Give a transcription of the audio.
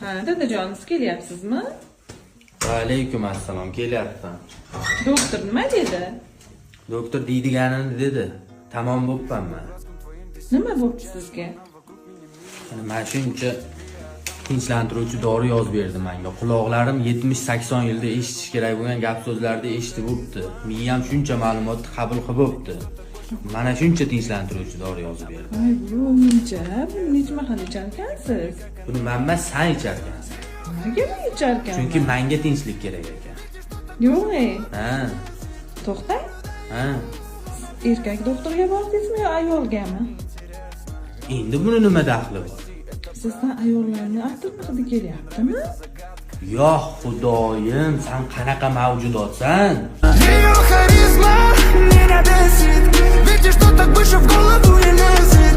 Ha, dadajon, siz kelyapsizmi? Va alaykum assalom, kelyapman. Doktor nima dedi? Doktor deydiganini dedi. Tamom bo'ppan man. Nima bo'pti sizga? Mana shuncha tinchlantiruvchi dori yozib berdi menga. Quloqlarim 70-80 yilda eshitish kerak bo'lgan gap so'zlarni eshitib bo'pti. Miyam shuncha ma'lumotni qabul qilib bo'pti. Mana shuncha tinchlantiruvchi dori yozib berdi. Voy, buncha, buni necha mahal icharkansiz? Buni man emas, san icharkansan. Nimaga men icharkanman? Chunki menga tinchlik kerak ekan. Yo'q, ey. Ha, To'xtang. ha. Erkak doktorga bordingizmi yo ayolgami? Endi buni nima daxli bor? Sizdan ayollarni atir hidi kelyaptimi? Yo Xudoyim, san qanaqa mavjudotsan? Ее харизма меня бесит. Видишь, что так больше в голову не лезет.